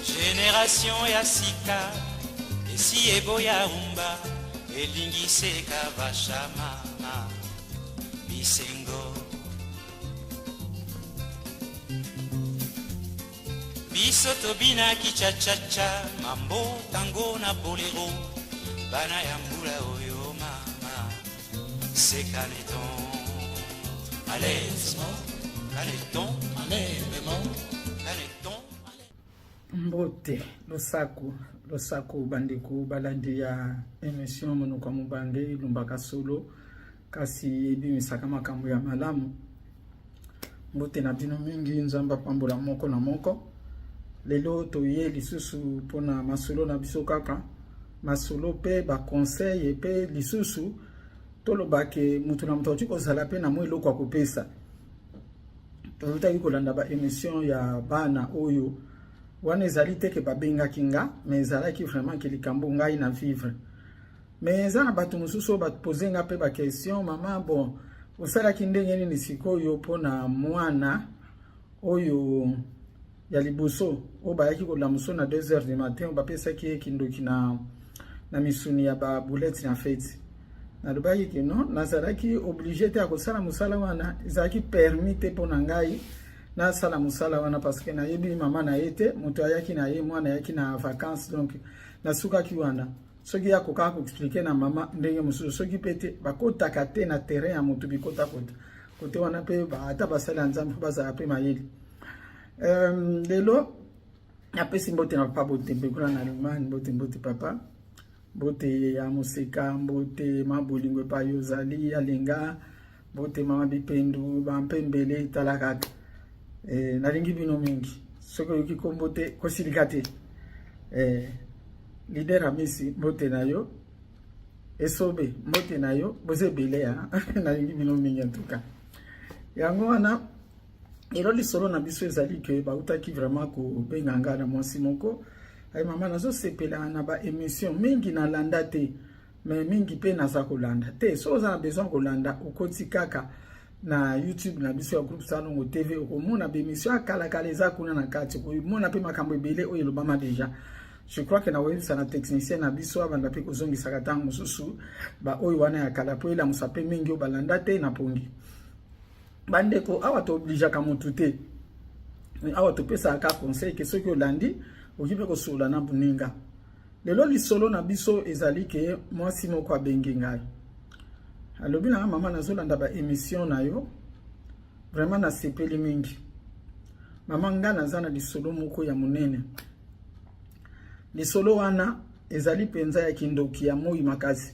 Generation ya sika esi eboya rumba elingi seka vasha mama bisengo. Biso tobinaki cha-cha-cha mambo tango na bolero bana ya mbula oyo mama se caneton allez caneton Allez, caneton. Mbote, losako, losako bandeko balandi ya emission monoko ya mobange elumbaka solo kasi ebimisaka makambo ya malamu. Mbote na bino mingi, Nzambe apambola moko na moko. Lelo toye lisusu mpona masolo na biso kaka masolo mpe ba conseil mpe lisusu toloba ke moto na moto akoki kozala mpe na mwa eloko ya kopesa. Tozalaki kolanda ba emission ya bana oyo wana, ezali te ke babengaki nga, mais ezalaki vraiment ke likambo ngai na vivre. Mais eza na bato mosusu oyo bapose nga mpe ba question: mama, bon, osalaki ndenge nini sikoyo mpona mwana oyo ya liboso oyo bayaki kolamuso na 2 heures du matin, bapesaki ye kindoki na misuni ya baboulettes na feti? Nalobaki ke non, nazalaki obligé te ya kosala mosala wana, ezalaki permis te mpo na ngai nasala mosala wana, parce que nayebi mama na ye te, moto ayaki na ye, mwana ayaki na vacances. Donc nasukaki wana. Soki ya kokaka koexpliquer na mama ndenge mosusu, soki mpe te, bakotaka te na terrain ya moto, bikotakota kote wana mpe ata basali ya Nzambe mpo bazala mpe mayele. Lelo napesi mbote na papa Botembe kuna na Allemagne. Mbote, mbote papa, mbote ya moseka, mbote ma bolingo epai ozali, alenga mbote mama Bipendu bampembele, tala kaka. Nalingi bino mingi. Soki oyoki kombo te, kosilika te. Leader Amisi, mbote na yo. Esobe, mbote na yo. Boza ebele ya nalingi bino mingi. En tout cas, yango wana lelo lisolo na biso ezali ke bautaki vraiment kobenga nga na mwasi moko: ay mama, nazosepela na baémission mingi, nalanda te, mais mingi mpe naza kolanda te. Soki oza na besoin kolanda, okoti kaka na YouTube na biso ya groupe Salongo TV, okomona baémission ya kalakala eza kuna na kati, okomona mpe makambo ebele oyo elobama déjà. Je crois que nakoyebisa na technicien na biso abanda mpe kozongisaka ntango mosusu baoyo wana ya kala, mpo elamusa mpe mingi oyo balanda te na pongi. Bandeko, awa toobligeaka motu te, awa topesaka conseil ke soki olandi, okoki mpe kosolola na moninga. Lelo lisolo na biso ezali ke mwasi moko abengi ngai, alobi na nga: mama, nazolanda baémission na yo, vraiment nasepeli mingi. Mama, nga naza na lisolo moko ya monene. Lisolo wana ezali mpenza ya kindoki ya moi makasi.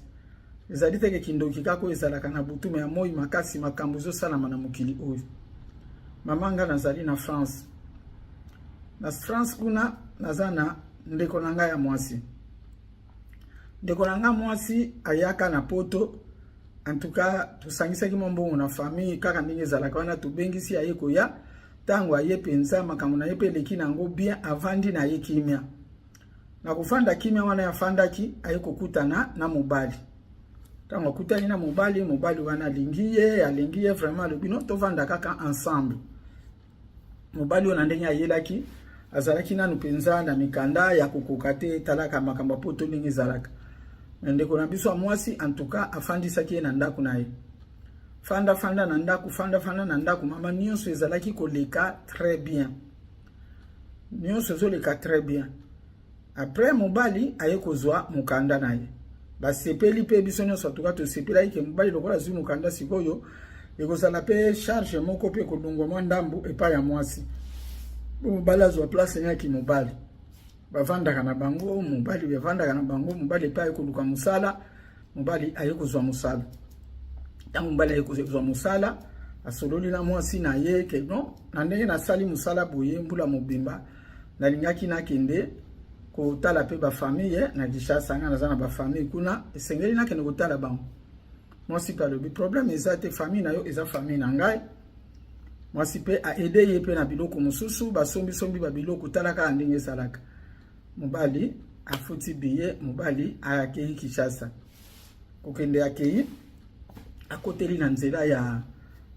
Ezali teke kindoki kaka oyo ezalaka na butu, mais ya moi makasi, makambo ezosalama na mokili oyo. Mama, nga nazali na France. Na France kuna naza na ndeko na ngai ya mwasi. Ndeko na ngai mwasi ayaka na Poto. En tout cas, tosangisaki mwa mbongo na famille kaka ndenge ezalaka wana, tobengisi aye koya. Ntango aye mpenza, makambo na ye mpe eleki na yango bien, avandi na ye kimia. Na kofanda kimia wana afandaki, aye kokutana na mobali. Ntango akutani na mobali, mobali wana alingi ye, alingi ye vraiment. Alobi: no, tovanda kaka ensemble. Mobali oyo, na ndenge ayelaki, azalaki nanu mpenza na mikanda ya kokoka te, etalaka makambo ya Poto ndenge ezalaka. Mais ndeko na biso ya mwasi, en tout cas, afandisaki ye na ndako na ye. Fanda fanda na ndako, fanda fanda na ndako, mama, nyonso ezalaki koleka très bien, nyonso ezoleka très bien. Après, mobali aye kozwa mokanda na ye, basepeli mpe biso nyonso atuka tosepelaki ke mobali lokola azwi mokanda, sikoyo ekozala mpe charge moko mpe kolongwa mwa ndambu epai ya mwasi. Mobali azwa place yaki mobali, bavandaka na bango, mobali bavandaka na bango. Mobali epai aye koluka mosala, mobali aye kozwa mosala. Ntango mobali aye kozwa mosala, asololi na mwasi na ye ke non, na ndenge nasali mosala boye mbula mobimba, nalingaki nakende kotala mpe bafamille na Kinshasa. Nga naza na bafamille kuna, esengeli nakende kotala bango. Mwasi mpe alobi: problème eza te, famille na yo eza famille na ngai. Mwasi mpe aaider ye mpe na biloko mosusu, basombisombi babiloko, tala kaka ndenge ezalaka. Mobali afuti billet, mobali akei Kinshasa. Kokende, akei, akoteli na nzela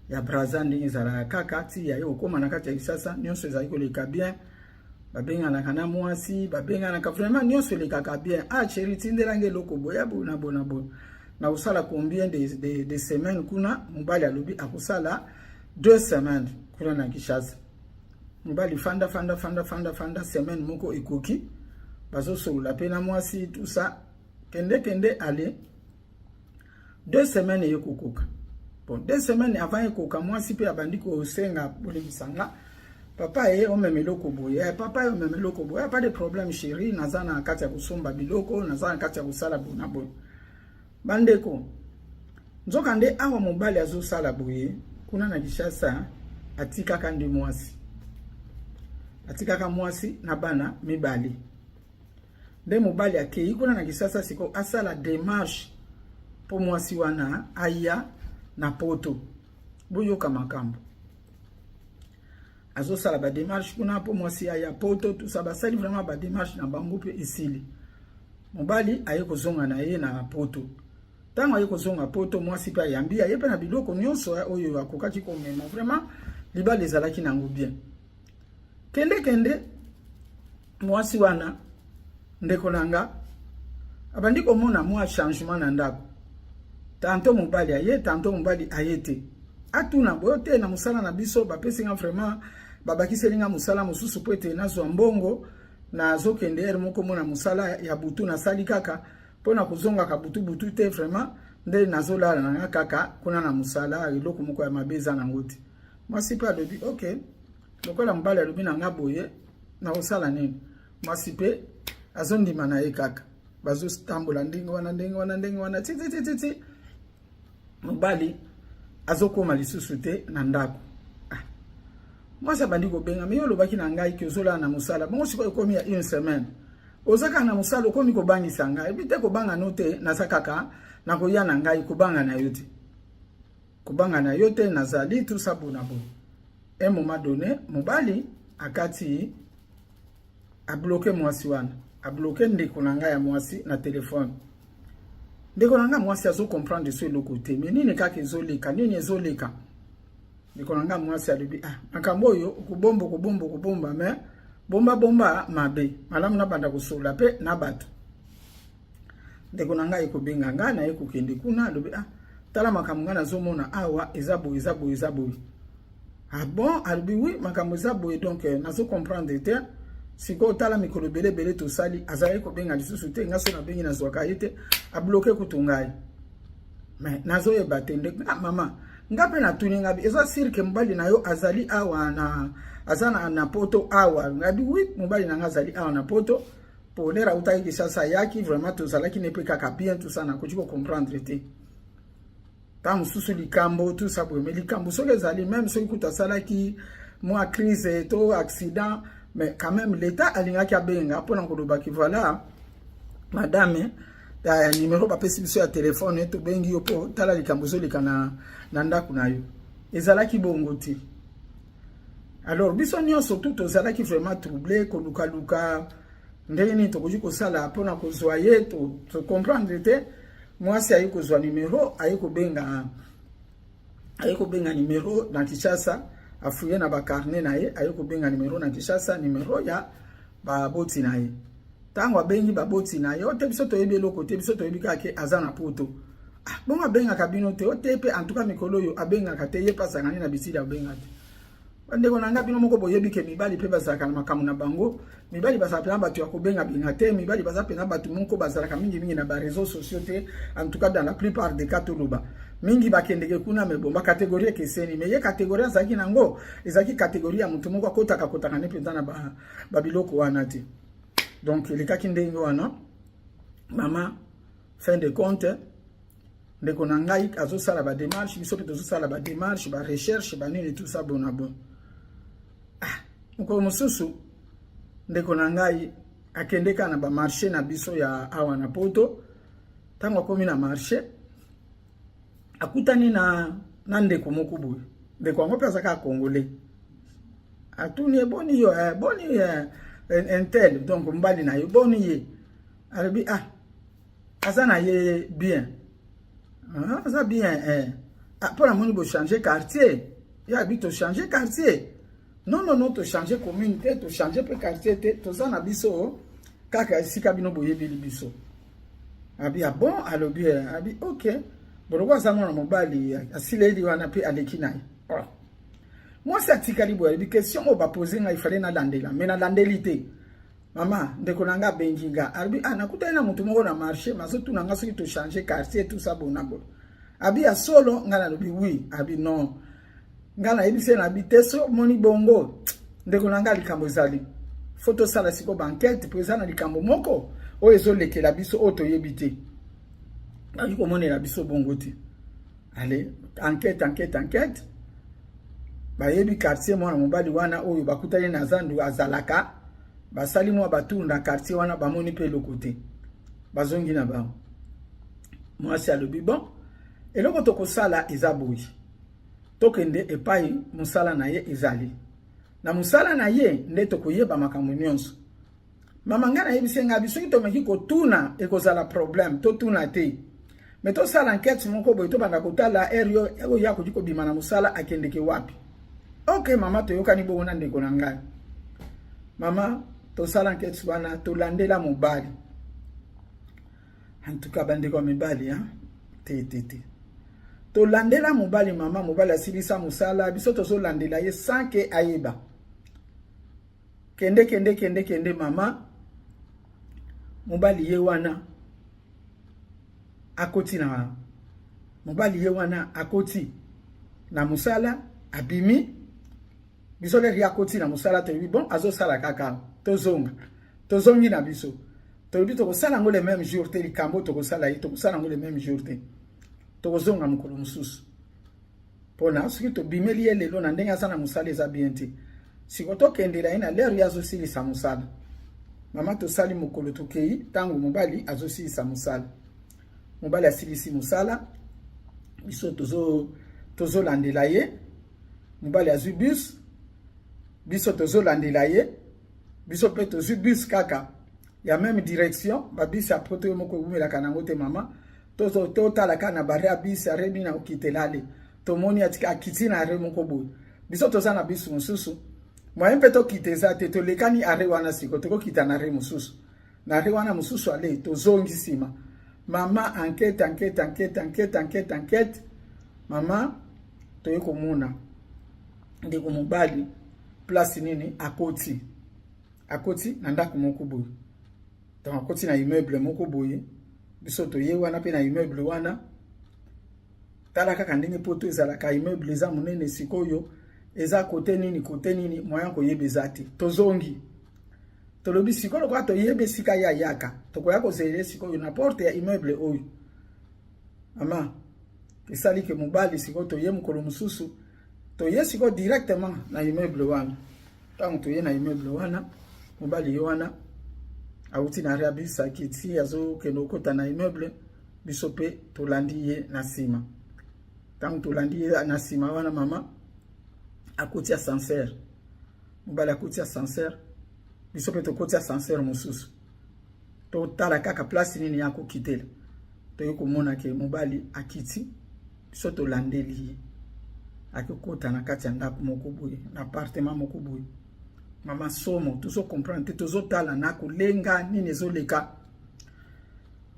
ya Braza ndenge ezalaka kaka ti ya ye kokóma na kati ya Kinshasa. Nyonso ezali koleka bien. Babenganaka na mwasi, babenganaka vraiment, nyonso elekaka bien. Ah chéri, tindelanga eloko boya boye na boye na boye. Nakosala combien de semaine kuna? Mobali alobi akosala 2 semaines kuna na Kinshasa. Mobali fanda, fanda, fanda, fanda, fanda, semaine moko ekoki, bazosolola mpe na mwasi, tout ça, kende kende, ale 2 semaines eye kokoka. Bon, 2 semaines avant ekoka, mwasi mpe abandi kosenga: "Bolebisa nga, papa ye omema eloko boye, eh, papa ye omema eloko boye." "Pas de problème, chéri, naza na kati ya kosomba biloko, naza na kati ya kosala boye na boye." Bandeko, nzokande awa mobali azosala boye kuna na Kinshasa, atikaka nde mwasi, atikaka mwasi na bana mibale. Nde mobali akei kuna na Kinshasa sikoyo asala démarche mpo mwasi wana aya na Poto. Boyoka makambo, azosala badémarche kuna mpo mwasi aya Poto, tout ça. Basali vraiment badémarche na bango mpe esili. Mobali aye kozonga na ye na Poto. Ntango aye kozonga Poto, mwasi mpe ayambi, aye mpe na biloko nyonso oyo akokaki komema. Vraiment, libala ezalaki nango bien. Kende kende, mwasi wana, ndeko na nga, abandi komona mwa changement na ndako. Tantôt mobali aye, tantôt mobali aye te. Atuna boyo te: "Na mosala na biso bapesi nga vraiment, babakiseli nga mosala mosusu mpo ete nazwa mbongo. Nazokende heure moko mona mosala ya butu, nasali kaka mpo na kozongaka butu butu te. Vraiment nde nazolala na nga kaka kuna na mosala, eloko moko ya mabe eza nango te." Mwasi mpe alobi: "Ok, lokola mobali alobi na nga boye, nakosala nini?" Mwasi mpe azondima na ye kaka. Bazotambola ndenge wana, ndenge wana, ndenge wana, titititi, mobali azokóma lisusu te na ndako. Ah. Mwasi abandi kobenga: "Me yo olobaki na ngai ke ozolala na mosala, bongo sikoyo ekomi ya une semaine oza kaka na mosala, okomi kobangisa ngai." Ebi te: "Kobanga no te, naza kaka nakoya na ngai, kobanga na yo te, kobanga na yo te, nazali tout ça bona boye." Un moment donné, mobali akati, abloquer mwasi wana, abloquer ndeko na ngai ya mwasi na telefone. Ndeko na ngai mwasi azocomprendre so eloko te, me nini kaka ezoleka, nini ezoleka? Ndeko na ngai mwasi alobi: "Ah, makambo oyo okobomba, okobomba, okobomba, me bomba bomba mabe, malamu nabanda kosolola mpe na bato." Ndeko na ngai ekobenga ngai, naye kokende kuna, alobi: "Ah, tala makambo ngai nazomona awa, eza boye, eza boye, eza boye." "Ah bon?" Alobi: "Oui, makambo eza boye, donc nazocomprendre te. Sikoyo tala, mikolo ebele ebele tosali, azalaki kobenga lisusu te. Ngai so nabengi, nazwaka ye te, abloquer kutu ngai, me nazoyeba te." Nde ah, mama nga mpe natuni ngabi: "Eza sûr ke mobali na yo azali awa na aza na Poto awa?" Ngabi: "Oui, mobali na nga azali awa na Poto. Po l'heure autaki Kinshasa, ayaki, vraiment tozalaki ne mpe kaka bien, tout ça. Nakoki kocomprendre te. Ntango mosusu likambo, tout ça boye, me likambo soki ezali, même soki kutu asalaki mwa crise to accident, mais quand même l'État alingaki abenga mpona kolobaki: voilà madame, ya numero bapesi biso ya telefone, tobengi yo mpo tala likambo ezoleka na ndako na yo." Ezalaki bongo te. Alors biso nyonso tu tozalaki vraiment troublé, kolukaluka ndenge nini tokoki kosala mpona kozwa ye, tocomprendre te. Mwasi aye kozwa numero, aye kobenga numero na Kinshasa, afouiller na bacarnet na ye, aye kobenga numero na Kinshasa, numero ya baboti na ye. Ntango abengi baboti na ye: "O te, biso toyebi eloko te, biso toyebi kaka ke aza na Poto." "Ah, bongo abengaka bino te?" "O te, mpe en tout cas mikolo oyo abengaka te, ye mpe azalaka na bisili, abenga te." Bandeko na ngai, bino moko boyebi ke mibali mpe bazalaka na makambo na bango. Mibali bazala mpena bato ya kobengabenga te. Mibali baza mpena bato moko bazalaka mingimingi na baréseaux sociaux te. En tout cas, dans la plupart des cas, toloba mingi bakendeke kuna, me bon, bacatégorie ekeseni. Me ye catégorie azalaki nango ezalaki catégorie ya moto moko akotaka kotaka ne mpenza na babiloko wana te. Donc elekaki ndenge wana. Mama, fin de compte, ndeko na ngai azosala badémarche, biso mpe tozosala badémarche, barecherche, banini, tout ça bona bon. Ah, mokolo mosusu ndeko na ngai akende kaka na bamarché na biso ya awa na Poto. Ntango akomi na marché, akutani na ndeko moko boye. Ndeko yango mpe aza kaka Congolais. Atuni ye: "Boni yo, boni un tel, donc mobali na yo, boni ye?" Alobi: "Ah, aza na ye bien, ah, aza bien, eh. Ah, mpo namoni bochange quartier." Ye abi: "Tochange quartier." Non, non, non, tochange commune te, tochange mpe quartier te, toza na biso kaka esika bino boyebeli biso. Abi ah bon, alobi eh, abi ok, boloko aza mwana mobali asileli wana mpe aleki na ye. Oh. Mwasi atikali boye, alobi question oyo bapose ngai fale nalandela, me nalandeli te. Mama, ndeko na nga abengi nga, alobi ah, nakutani na moto moko na marché, mazotuna nga soki tochange quartier tout ça bona boye. Abi ya solo? Nga nalobi oui. Abi non, nga nayebisi ye, nabi te, so omoni bongo ndeko na nga, likambo ezali fo tosala sikoyo bankete, mpo eza na likambo moko oyo ezolekela biso oyo toyebi te, bakoki komonela biso bongo te. Ale, enquête, enquête, enquête, bayebi quartier mwana mobali wana oyo bakutani na zandu azalaka. Basali mwa batour na quartier wana, bamoni mpe eloko te, bazongi na bango. Mwasi alobi bon, eloko tokosala eza boye, tokende epai mosala na ye ezali. Na mosala na ye nde tokoyeba makambo nyonso. Mama, ngai nayebisi ngai bi soki tomeki kotuna ekozala problème, totuna te, me tosala enquête moko boye, tobanda kotala heure oyo akoki kobima na mosala, akendeke wapi. Ok mama, toyokani bongo na ndeko na ngai. Mama, tosala enquête wana, tolandela mobali. En tout cas, bandeko ya mibali te te te, tolandela mobali. Mama, mobali asilisa mosala, biso tozolandela ye sans que ayeba. Kende, kende, kende, kende, mama, mobali ye wana akoti na mobali ye wana akoti na mosala, abimi. Biso l'heure akoti na mosala, toyebi bon, azosala kaka, tozonga. Tozongi na biso, tolobi tokosala yango le même jour te. Likambo tokosala ye, tokosala yango le même jour te, tokozonga mokolo mosusu, mpona soki tobimeli ye lelo na ndenge aza na mosala, eza bien te. Siko tokendela ye na l'heure ye azosilisa mosala. Mama, tosali mokolo, tokei ntango mobali azosilisa mosala. Mobali asilisi mosala, biso tozolandela ye. Mobali azwi bus, biso tozolandela ye, biso mpe tozwi bus kaka ya même direction. Babus ya Poto yo moko ewumelaka nango te. Mama, totala kaka na ba arrêt ya bus, arrêt nini akokitela. Ale, tomoni akiti na arrêt moko boye, biso toza na bus mosusu, moyen mpe tokita eza te. Tolekani arrêt wana, siko tokokita na arrêt mosusu, na arrêt wana mosusu. Ale, tozongi nsima. Mama, enquête, enquête, enquête, enquête, enquête, enquête, mama, toye komona ndeko mobali place nini akoti. Akoti na ndako moko boye, donc akoti na immeuble moko boye. Biso toye wana mpe na immeuble wana. Tala kaka ndenge Poto ezalaka, immeuble eza monene. Sikoyo eza kote nini, kote nini, moyen koyeba eza te. Tozongi, tolobi sikoyo lokola toyebi esika ye ayaka, tokoya kozela sikoyo na porte ya immeuble oyo. Mama, esali ke mobali sikoyo, toye mokolo mosusu, toye sikoyo directement na immeuble wana. Ntango toye na immeuble wana, mobali ye wana awuti na arrêt bus, akiti, azokende kokota na immeuble. Biso mpe tolandi ye na nsima. Ntango tolandi ye na nsima wana, mama, akoti ascenseur. Mobali akoti ascenseur, biso mpe tokoti ascenseur mosusu, totala kaka place nini ya kokitela. Toyei komona ke mobali akiti, biso tolandeli ye, akokota na kati ya ndako moko boye, na appartement moko boye. Mama, somo, tozocomprendre te, tozotala na kolenga nini ezoleka.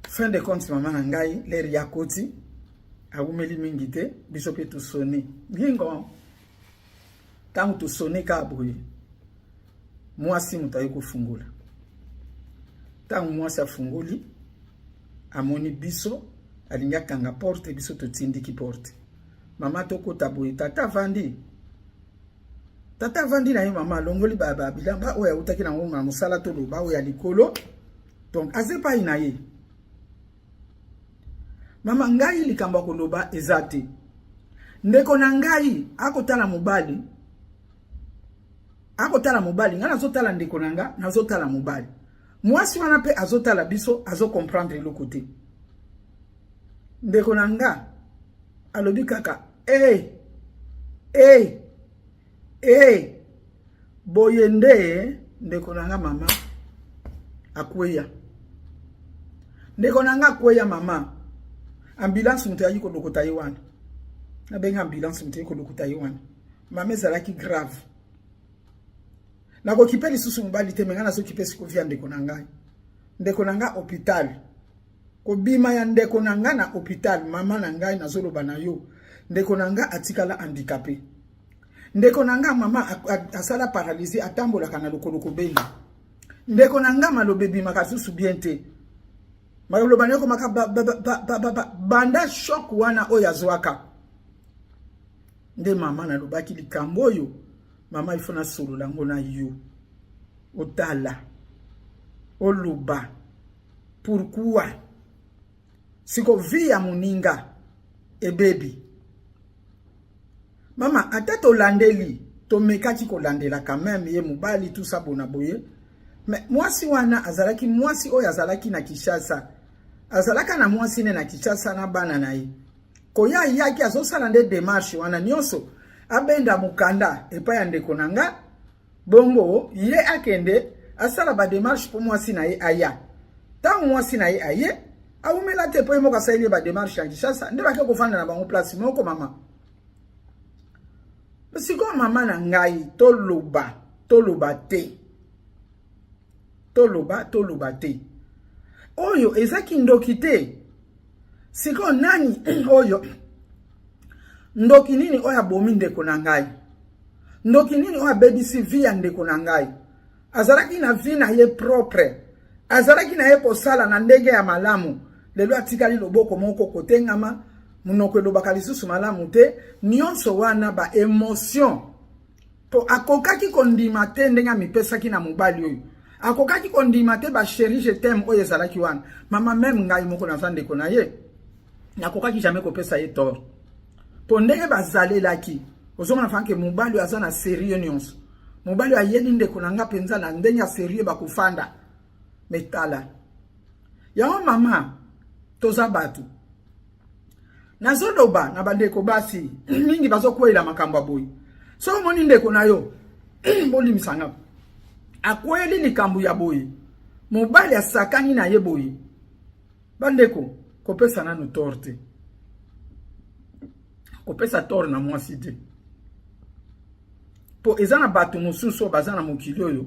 Fin de compte, mama na ngai, l'heure ya koti, awumeli mingi te, biso mpe tosone ngingo. Ntango tosone kaka boye, mwasi moto aye kofungola. Ntango mwasi afungoli, amoni biso, alingi akanga porte, biso totindiki porte. Mama, tokota boye, tata avandi, tata avandi na ye. Mama, alongoli bilamba oyo awutaki nango na mosala, toloba oyo ya likolo, donc aza epai na ye. Mama, ngai likambo ya koloba eza te. Ndeko na ngai akotala mobali, akotala mobali, ngai nazotala ndeko na nga, nazotala mobali. Mwasi wana mpe azotala biso, azocomprendre eloko te. Ndeko na nga alobi kaka e e e boye nde ndeko na nga, mama, akweya. Ndeko na nga akweya. Mama, ambulance moto ayaki kolokota ye wana. Nabenga ambulance, moto ayaki kolokota ye wana. Mama, ezalaki grave. Nakokipe lisusu mobali te, me ngai nazokipe siko via ndeko na ngai. Ndeko na ngai hôpital. Kobima ya ndeko na ngai na hôpital, mama na ngai nazoloba na yo. Ndeko na ngai atikala handicapé. Ndeko na ngai mama asala paralysie, atambolaka na lokolo kobenda. Ndeko na ngai maloba ebimaka susu bien te. Maloba na ekomaka banda choc wana oyo azwaka. Nde mama nalobaki likambo oyo, mama il faut nasolola yango na yo. Otala, oloba, pourquoi? Siko vie ya moninga ebebi. Mama, ata tolandeli, tomekaki kolandela quand même ye mobali tout ça bona boye. Mais mwasi wana azalaki mwasi oyo azalaki na Kinshasa. Azalaka na mwasi ne na Kinshasa na bana na ye. Koya yaki azosala nde démarche wana nyonso, abenda mokanda epai ya ndeko na nga, bongo ye akende asala ba démarche mpo mwasi na ye aya. Ntango mwasi na ye aye, awumela te mpo ye moko asaleli ye ba démarche ya Kinshasa, nde bake kofanda na bango place moko mama. Sikoyo mama na ngai, toloba, toloba te. Toloba, toloba te. Oyo eza kindoki te. Sikoyo nani oyo ndoki nini oyo abomi ndeko na ngai? Ndoki nini oyo abebisi vie ya ndeko na ngai? Azalaki na vie na ye propre. Azalaki na ye kosala na ndenge ya malamu. Lelo atikali loboko moko kotengama, monoko elobaka lisusu malamu te. Nyonso wana ba émotion. Po akokaki kondima te ndenge amipesaki na mobali oyo. Akokaki kondima te ba chéri je t'aime oyo ezalaki wana. Mama même ngai moko naza ndeko na ye. Nakokaki jamais kopesa ye tort. Po ndenge bazalelaki, ozomona fanke mobali oyo aza na sérieux nyonso. Mobali oyo ayeli ndeko na nga mpenza na ndenge ya sérieux bakofanda. Mais tala. Yango mama, toza bato. Nazoloba na bandeko basi mingi bazokweyela makambo ya boye. Soki omoni ndeko na yo, bolimisa nga, akweyeli likambo ya boye, mobali asakani na ye boye, bandeko kopesa nanu tort te, kopesa tort na mwasi te, po eza na bato mosusu oyo baza na mokili oyo,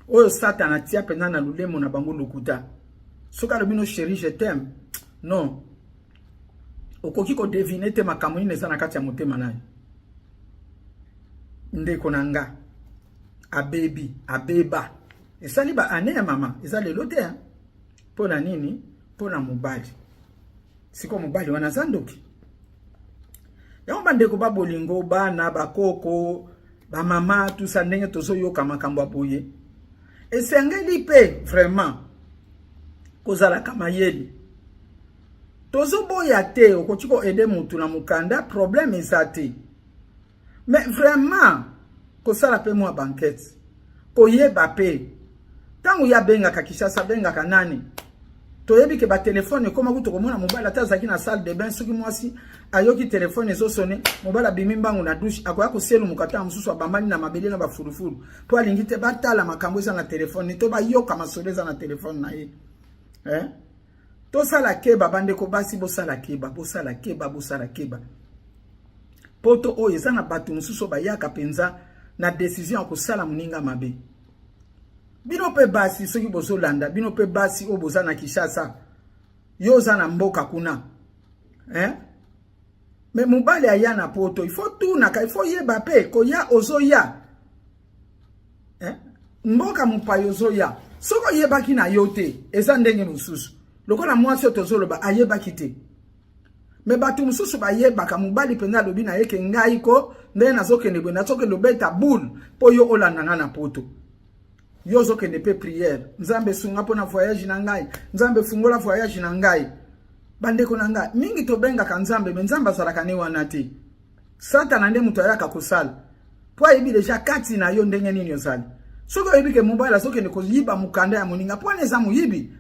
oyo Satana atia mpenza na lolemo na bango lokuta. Soki alobi no chéri je t'aime, non, okoki kodevine te makambo nini eza na kati ya motema na ye. Ndeko na nga abebi, abeba, esali ba année ya mama, eza lelo te. Mpo na nini? Mpo na mobali. Sikoyo mobali wana aza ndoki. Yango bandeko ba bolingo, bana, bakoko, ba mama, tout ça ndenge tozoyoka makambo ya boye, esengeli mpe vraiment kozalaka mayele. Tozoboya te, okoki koaider mutu na mokanda, problème eza te. Mais vraiment kosala pe mwa banquette, koyeba pe ntango ye abengaka Kinshasa, abengaka nani? Toyebi ke ba telefone ekoma kutu komona mobali ata azalaki na salle de bain, soki mwasi ayoki telefone ezosone, mobali abimi mbangu na douche, akoya koselumuka ata mosusu abambani na mabele na bafulufulu, po alingi te batala makambo eza na telefone to bayoka masolo eza na telefone na ye. Tosala keba bandeko basi, bosala keba, bosala keba, bosala keba. Poto oyo eza na bato mosusu bayaka mpenza na décision ya kosala moninga mabe. Bino pe basi soki bozolanda, bino pe basi oyo boza na Kinshasa, yo oza na mboka kuna, hein? Mais mobali aya na poto, il faut tunaka, il faut yeba pe koya ozoya, hein? Mboka mopaya ozoya, soki oyebaki na yo te, eza ndenge mosusu. Lokola mwasi oyo tozoloba ayebaki te. Mais bato mosusu bayebaka, mobali mpenza alobi na ye ke ngai ko ndenge nazokende boye, nazokende obeta boule mpo yo olanda nga na poto. Yo ozokende mpe prière, Nzambe sunga mpo na voyage na ngai, Nzambe fungola voyage na ngai. Bandeko na ngai, mingi tobengaka Nzambe, mais Nzambe azalaka ne wana te. Satana nde moto ayaka kosala po ayebi deja kati na yo ndenge nini ozali. Soki oyebi ke mobali azokende koyiba mokanda ya moninga, po wana eza moyibi.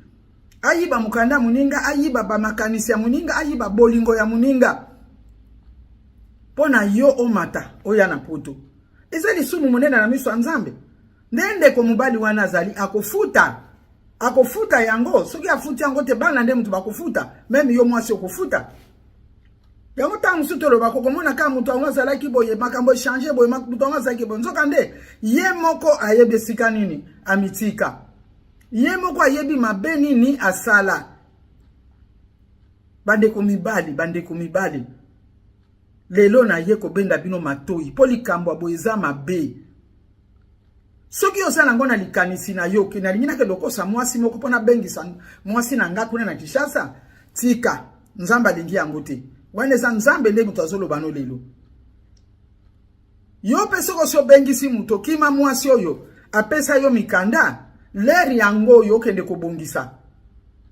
Ayiba mokanda ya moninga, ayiba ba makanisi ya moninga, ayiba bolingo ya moninga. Po na yo omata oya na poto. Eza lisumu monene na miso ya Nzambe. Nde ndeko mobali wana azali akofuta. Akofuta yango, soki afuti yango te bana nde moto bakofuta, meme yo mwasi okofuta. Yango ntango mosusu tolobaka, okomona kaka moto yango azalaki boye, makambo echange boye, moto yango azalaki boye, nzokande ye moko ayebi esika nini amitika, ye moko ayebi mabe nini asala. Bandeko mibali, bandeko mibali, lelo naye kobenda bino matoi mpo likambo ya boye eza mabe. Soki oza nango na likanisi na yo ke nalingi nakende kokosa mwasi moko mpo nabengisa mwasi na nga kuna na Kinshasa, tika. Nzambe alingi yango te. Wana eza Nzambe nde moto azoloba no lelo. Yo mpe soki osi obengisi moto, okima mwasi oyo apesa yo mikanda, lere yango oyo okende kobongisa,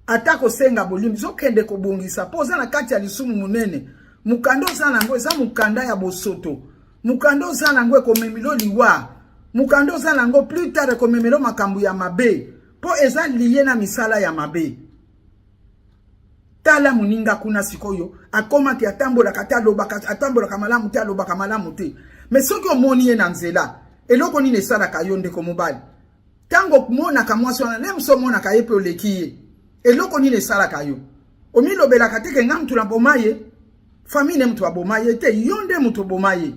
ata kosenga bolimbisi, okende kobongisa mpo oza na kati ya lisumu monene. Mokanda oza na yango eza mokanda ya bosoto. Mokanda oza na yango ekomemilo liwa. Mokanda oza na yango plus tard ekomemelo makambo ya mabe, mpo eza liye na misala ya mabe. Tala moninga kuna sikoyo akomaki, atambolaka te, alobaka, atambolaka malamu te, alobaka malamu te. Mais soki omoni ye na nzela, eloko nini esalaka yo, ndeko mobali, ntango omonaka mwasi wana, ne moso omonaka ye mpe oleki ye, eloko nini esalaka yo? Omilobelaka te ke nga mutu na boma ye, famille ne mutu aboma ye te, yo nde mutu oboma ye?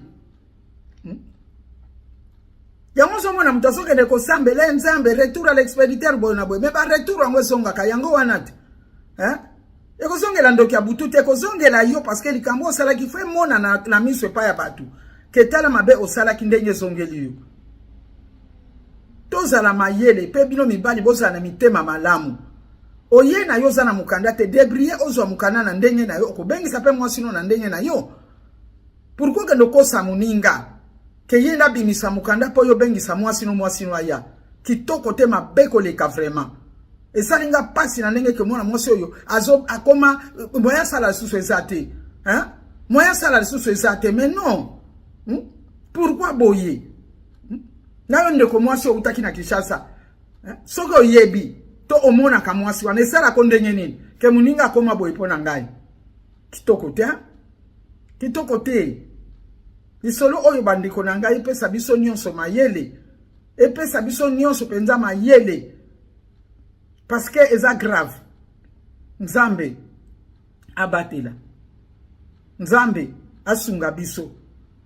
Yango ozomona moto azokende kosambela Nzambe, retour à l'expéditeur, boye na boye, mais baretour yango ezongaka yango wana te. Ekozongela ndoki ya butu te, ekozongela yo, parce que likambo osalaki faut emona na miso epai ya bato ke tala mabe osalaki ndenge ezongeli yo. Tozala mayele mpe bino mibali bozala na mitema malamu. Oye na yo, oza na mokanda te, débrouille ozwa mokanda na ndenge na yo, okobengisa mpe mwasi no na ndenge na yo. Pourquoi okende okosa moninga ke ye nde abimisa mokanda mpo oyo obengisa mwasi no, mwasi no aya? Kitoko te, mabe koleka. Vraiment esali nga mpasi na ndenge ke mwana mwasi oyo azo akoma moyen asala lisusu eza te, hein? Moyen asala lisusu eza te. Mais non, Pourquoi boye? Na yo ndeko mwasi oyo outaki na Kinshasa, soki oyebi to omonaka mwasi wana, esalako ndenge nini ke moninga akoma boye mpo na ngai? Kitoko te, kitoko te. Lisolo oyo, bandeko na ngai, epesa biso nyonso mayele, epesa biso nyonso mpenza mayele, parce que eza grave. Nzambe abatela, Nzambe asunga biso.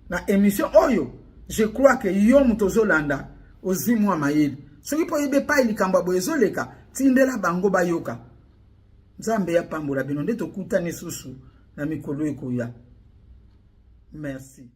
Na émission oyo, je crois que yo moto ozolanda ozwi mwa mayele. Soki mpo oyebi epai likambo ya boye ezoleka, tindela bango bayoka. Nzambe apambola bino nde tokutani susu na mikolo ekoya. Merci.